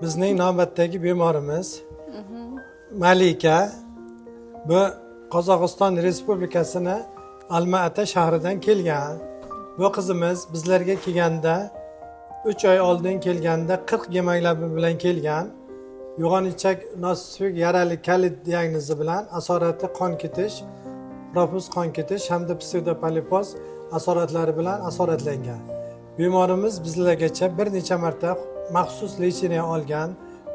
Bizning navbatdagi bemorimiz Malika. Bu Qozog'iston Respublikasini Alma-Ata shahridan kelgan. Bu qizimiz bizlarga kelganda, 3 oy oldin kelganda 40 gemoglobin bilan kelgan. Yo'g'on ichak nospesifik yarali kolit diagnozi bilan, asorati qon ketish, profuz qon ketish hamda psevdopolipoz asoratlari bilan asoratlangan. Bemorimiz bizlargacha bir necha marta maxsus лечение olgan.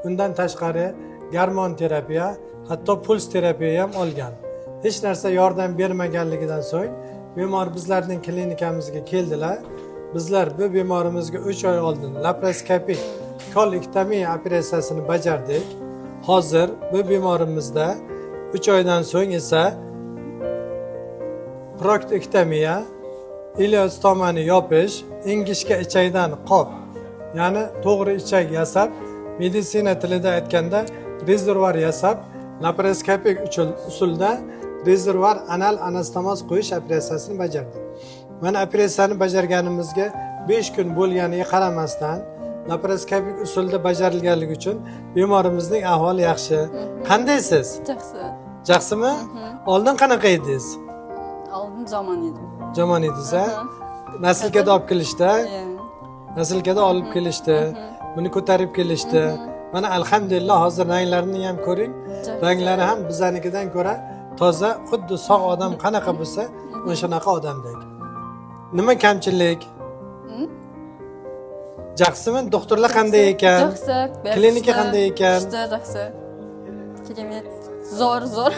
Undan tashqari gormon terapiya, hatto puls terapiya ham olgan. Hech narsa yordam bermaganligidan so'ng bemor bizlarning klinikamizga keldilar. Bizlar bu bemorimizga 3 oy oldin laparoskopik kolektomiya operatsiyasini bajardik. Hozir bu bemorimizda 3 oydan so'ng esa proktektomiya, ileostomani yopish, ingichka ichakdan qop, ya'ni to'g'ri ichak yasab, meditsina tilida aytganda rezervuar yasab, laparoskopik usulda rezervuar anal anastomoz qo'yish operatsiyasini bajardik. Mana, operatsiyani bajarganimizga 5 kun bo'lganiga qaramasdan, laparoskopik usulda bajarilganligi uchun bemorimizning ahvoli yaxshi. Qandaysiz? Жақсы. Yaxshimi? Oldin qanaqa edingiz? Oldin yomon edim. Yomon edingiz, a? Носилка da olib kelishdi? Иә. Носилка da olib kelishdi, buni ko'tarib kelishdi. Mana, alhamdulillah, hozir ranglarini ham ko'ring. Ranglari ham bizanikidan ko'ra toza, xuddi sog' odam qanaqa bo'lsa, o'shanaqa odamdek. Nima kamchilik? Yaxshimi? Doktorlar qanday ekan? Жақсы. Бәрі Klinika күшті. Qanday ekan? Күшті, жақсы. Керемет. Зор, зор.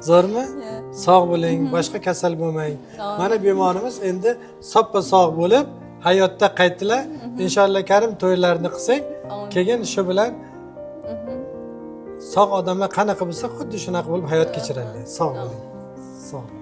Zo'rmi? Иә. Sog' bo'ling, boshqa kasal bo'lmang. Mana, bemorimiz endi soppa sog' bo'lib hayotda qaytdilar. Inshaalloh karim, to'ylarni qilsak, keyin shu bilan sog' odamlar qanaqa bo'lsa, xuddi shunaqa bo'lib hayot kechiradilar. Sog' bo'ling, sog'.